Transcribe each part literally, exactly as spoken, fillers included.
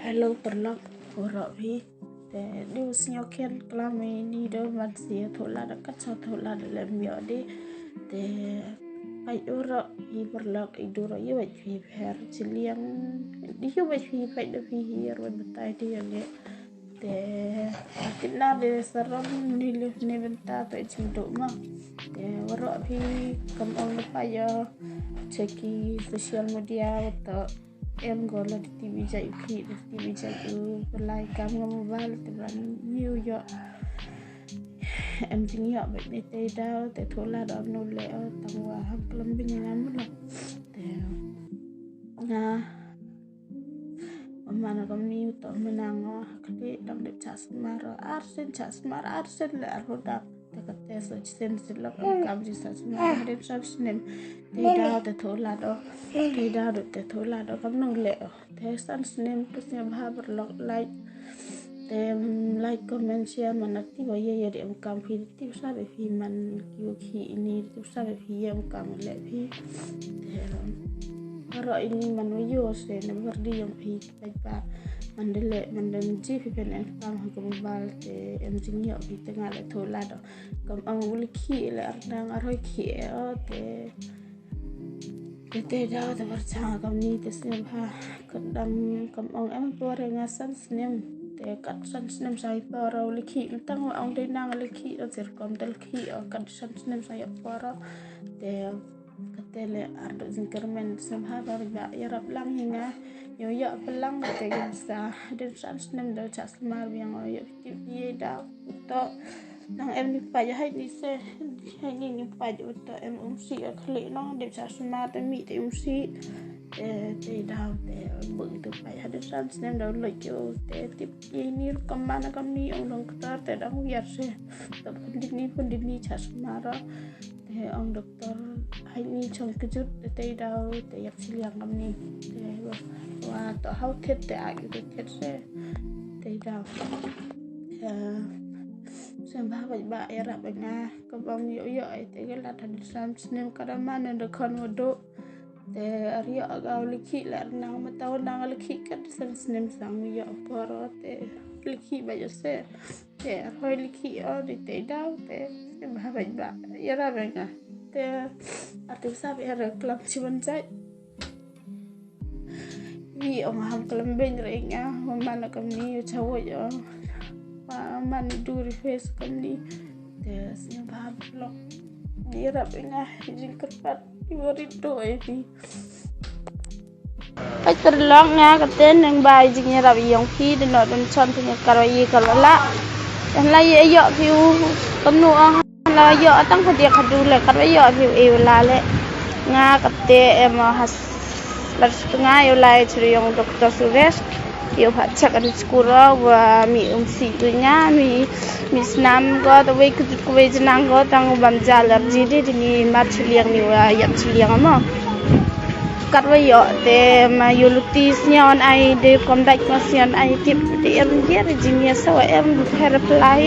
Hello paralok, waroh phi. Te dei u sngew khlem klam ïa ini, dei ban sa thoh lad, kat sa thoh lad lem ïoh dei. Te peit waroh phi paralok, i dur ïa wei phi pher chiliang. Dei ïa wei phi peit da phi hi ar wei batai dei ïa le. Te kit na dei sarom ni le ni bynta te chim duk ma. Te waroh phi kam ong na pa ïa check ki social media wa to em go la dei tip ïa jait u khih, dei tip ïa jait u pynlait kam nga mobile te ban ïoh ïoh. Em jingïoh bad ni te daw te thoh lad dom no le o tang wa ham klam byn nga mut la. Te nga Mama na kami u to menang o kati dang dep chak semar o arsen, chak semar arsen le arhodak. Te kate so chisen silok kam ji sa semar hadin sa snem. Te daw te thoh lad o. Te daw te thoh lad o kam nang le o. Te san snem te snem bha paralok like. Te like, comment, share man na ti wa ye ye de em kam phi ti sa be phi man ki wa ki ini ti sa be phi ye em kam le phi. Te aro ini man wa yo se ne berdi yang phi. Peit ba man de le man de ji phi pen em kam ha ka mobile te em jingïoh phi te nga le thoh lad o. Kam ong u le khih le arnang arhoi khih e o te. Te te daw te bar chang kam ni te snem ha ka dang kam ong em por nga san snem. Te kat san snem sa i por u le khih tang ong dei nang le khih o sir kom te le khih o kat san snem sa i por o. Te kate le ar do jingkyrmen snem ha ba ba ïarap lang hi nga. Ïoh ïoh pelang te gin sa dei san snem da chak semar biang o ïoh tip ïa daw to. Nang em ni pait hai ni se hai ni ni pait u to em um si o khlieh nong dei chak semar te mi te um si. Te te daw te buk te pait hadin san snem daw lek ïa u te tip ïa ni kam man kam ni ong dong ktar te dang wiar se. To pun di ni pun di ni chak semar o. Te ong doktor hai ni chong kejut te te daw te yak chiliang kam ni. Te wa to hau thet te ai te thet se. Te daw. Te sem ba ba ba ïarap nga ka bang yo yo ai te ga la tan san snem ka da man da kon wa do. Te ar yo ga u le khih le ar nang ma taw nang le khih kat san snem sang yo por o te le khih ba yo se. Te ar hoi le khih o di te daw te sem ba ba ba ïarap nga. Te ar te sa ba ïarap klam chi ban jait. Wi ong ham klam byn re nga wa man kam ni u chawoi o. Wa man du ri face kam ni. Te snem ba paralok. Ïarap nga jingkyrpad i wa ri do e ni. Peit paralok nga kate nang ba jingïarap ïong phi de no don chon phi kar wa i kar wa la. Kan la ïa ïoh phi u kanu ong la ïoh tang ka dia ka du le kar wa ïoh phi u e u la le. Nga kate em o has lar sutnga ïa u lai chri ïong doktor Suresh. Ïa u pha chak an skur o wa mi um si tu nga mi mi snam go ta wei kut ko wei jnang go tang u bam ja lar ji de de ni mar chiliang ni wa yap chiliang mo. Kat wa ïoh te ma ïa u luti sñiaw an ai de kom dait ma sñiaw an ai tip de em yer jingïa sa wa em pher plai.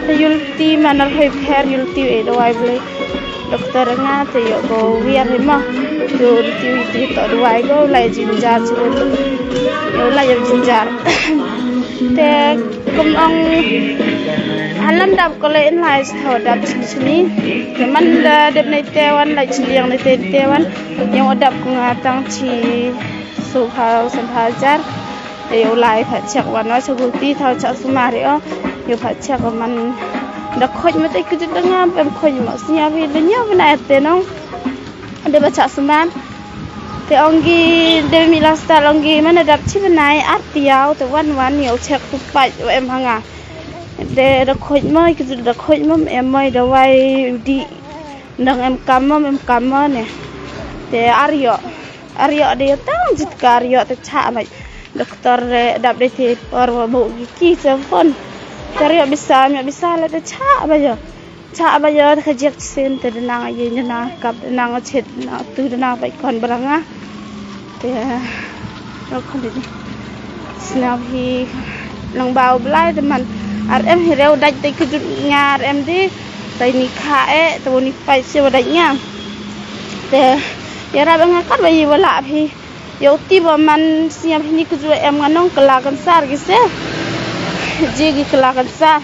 Te ïa u luti ma nar hoi pher ïa u luti e dawai blei. Doktor nga te ïoh ko wiar hi ma. Te ïa u luti ïa u luti to dawai ko lai jingjar chu. Ïa u lai jingjar. Te kum ong halam dap ko le in lai tho dap chini chini. Te man da dep nei te wan lai chiliang nei te te wan. Ïa u dap ko nga tang chi. Su pha u san pha jar. Te ïa u lai pha chak wan o cha guti thaw cha sumar o. Ïa u pha chak man da khoj ma te kujut da ngam em khoj ma sñiaw hi da ñiaw bnai te nong. Da ba cha sumar. Te ong gi de mi la sta ong gi man da dap chi bnai ar tiaw te wan wan ïa u chak tu pach wa em ha nga. De da khoj ma kujut da khoj ma em mai da wai di. Nang em kam ma em kam ma ne. Te ar ïoh. Ar ïoh de tang jit ka ar ïoh te cha mai. Doktor re dap de te por wa bu gi ki sa phone. Te ar ïoh bisa ïoh bisa le te cha ba ïoh. Cha ba ïoh te ka jek sin te de nang ye de nang kap de nang chet de nang tu de nang bai kon branga. Te ro kon de. Snaw hi lang bau blai de man. Ar em hi reu dait te kujut nga ar em de. Tai ni kha e te ni pai se wa dait nga. Te ïarap nga kat ba yi wa la phi. Ïa u ti ba man sngap hini ka ju em nga nong kala kan sar ki se. Ji ki kala kan sar.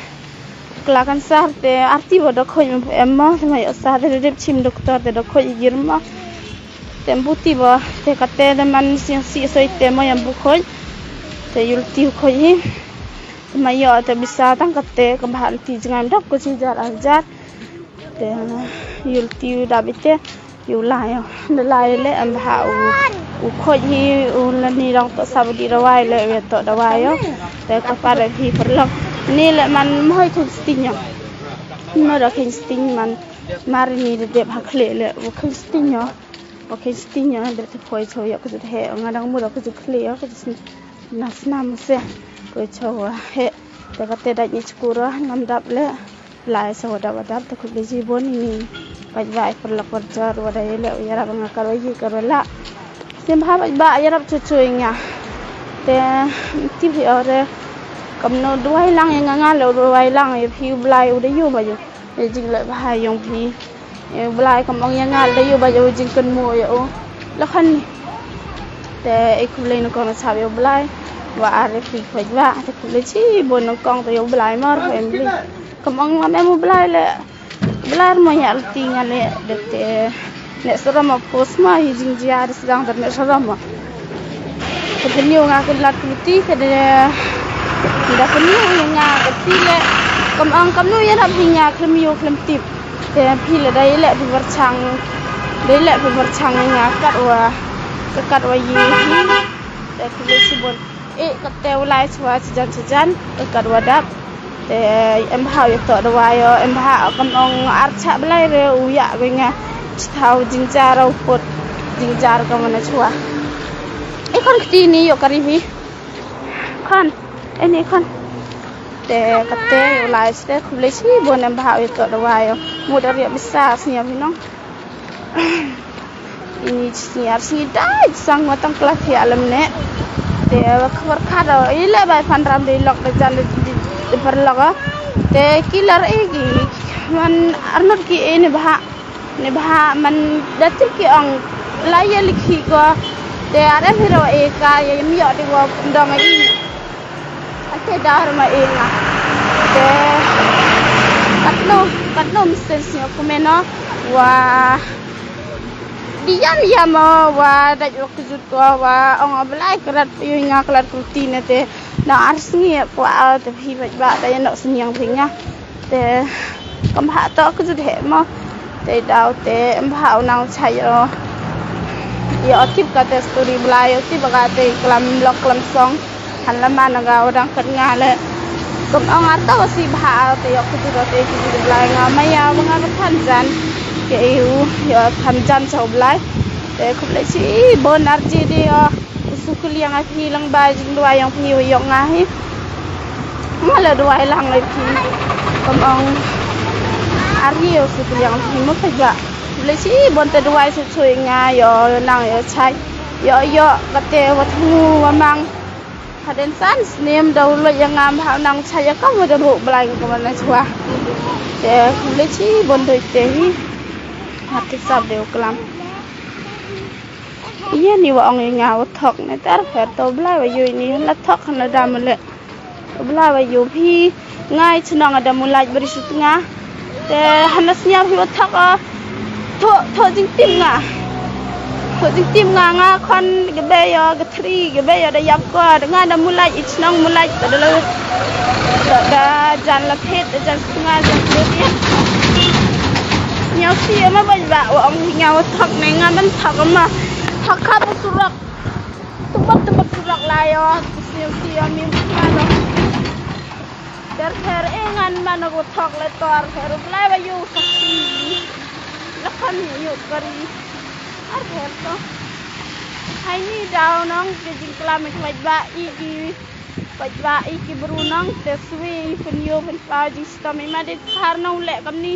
Kala kan sar te arti ba da khoi em mo te ma ïoh sar te dep chim doktor te da khoi gir mo. Te mbu ti ba te kate da man sngap si soi te mo yam bu khoi. Te yul ti khoi hi. Te ma ïoh te bisa tang kate ka ba ti jingam dap ko chi jar ar jar. Te yul ti u dap ite. Yu lai, da lai le em bha u, u khoj hi u la ni rong to sab di dawai le u to dawai yo. Te ka pa re hi parlok. Ni le man mhoi khin sting yo. Mo da khin sting man. Mar ni de dep ha khle le u khin sting yo. U khin sting yo de te khoj cho yo ka ju he nga dang mo da ka ju khle yo ka ju sting. Na snam se ko cho wa he. Te kate dait ni chkuro ngam dap le. Lai sa wadap wadap te khublei chibun ini. Paidbah i parlok parjor wada yele u yarap nga karo yi karo la. Sim ha paidbah yarap chuchu nga. Te ti phi ore. Kamno duwai lang ya nga nga le duwai lang ya phi u Blai u da yu ba yu. Ya jing le ba ha yong phi. Ya u Blai kam ong ya nga le da yu ba yu jingkynmaw ya u. La khan ni. Te i khublei nongkong na chap ya u Blai. Wa are phi paidbah te khublei chibun nongkong te ya u Blai mar family. Kam ong ma me mo Blai le. Blai mo ya alti nga ne de te ne sara ma pos ma hi jingjia de sedang de ne sara ma. Te pynïoh nga ka lat ka luti ka de da pynïoh nga ka ti le kam ong kam nu ya rap hi nga klem ïoh klem tip. Te phi le dei le phi barchang dei le phi barchang nga kat wa ka kat wa yi hi. Te khublei chibun. E kate u lai chwa chijan chijan ka kat wa dap. Te em bha u to dawai yo em bha kam ong ar cha Blai re u ya ga nga. Chithaw jingjar u put jingjar ka mana chwa. E kon kti ni yo kari hi. Kon e ni kon. Te kate u lai ste khublei chibun em bha u to dawai yo. Mu da ri bisa sngap hi nong. Ini sngi ar sngi dai sang wa tang kla thia lam ne. Te wa khbar kha da ile bai phan ram dei lok da jan de par lok. Te ki lar e ki man arnot ki e ne bha ne bha man da tir ki ong la ye likhi ko. Te are hiro e ka ye mi yo de wa dong e. Ate dar ma e nga. Te katno katno mesen sngi ku meno wa. Di yam yam wa dait wa kjut ko wa ong Blai krat yu nga klat kruti ne te na ar sngi kwa te phi bait ba da yan nok sniang phi nga. Te kam ha to kjut he mo. Te dau te em ha u nang chai yo. Yo tip ka te story Blai yo tip ka te klam lok klam song. Han la man nga wa dang kat nga le. Kum ong ar ta wa si bha te yok ku ro te ki Blai nga ma ya wa nga ba than jan. Ke u yo than jan cha u Blai. Te khublei chibun ar ji de yo. Su ku liang a phi lang ba jing dua yong phi wa yok nga hi. Nga la dua lang le phi. Kum ong ar ji yo su ku liang phi mo pha ja. Khublei chibun te dua su chui nga yo nang yo chai. Yo yo ka te wa thu wa mang. Hadien san snem da u leit ïa nga bha u nang chah ïa ka ma da ruh Blai ka ma na chwa. Te khublei chibun doi te hi. Hati sap de u klam. Ïa ni wa ong ïa nga wa thok ne tar pher to Blai wa yoi ni la thok na da ma le. Blai wa yu phi ngai chnong ada mulaj bri sut nga. Te hana sniaw hi wa thok a. Tho tho jingtim nga. Tho jingtim nga nga khon ga be yo ga thri ga be yo da yap ko da nga da mulaj i chnong mulaj ta da la. Da jan la phet da jan sut nga jan phet ya. Sniaw si ma ba ba wa ong hi nga wa thok ne nga ban thok ma. Thok kha ba surok. Tumbak tumbak turak layo, sniu sio mi mano. Dar her engan mano go thok le tor her Blai wa yu sakti. Lakan yu kari. Ar her to. Hai ni dau nong ke jingklam ke wajba i ki wajba i ki bru nong te swi pun yu pun pa jingstom i ma dit har nong le kamni.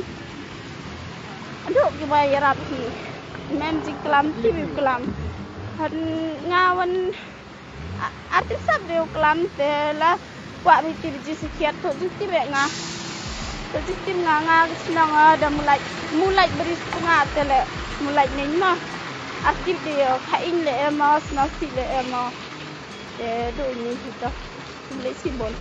Duk ki ba yarap hi. Mem jingklam ti bi klam. Han nga wan artist sap de u klam te la kwah ri ti bi ji sikiat tu ji ti be nga. Tu ji ti nga nga ki snong da mulai mulai beri sunga te le mulai neng ma. Akit de yo, kha ing le ema, sna si le ema. Te do ni hita. Kum le si bon.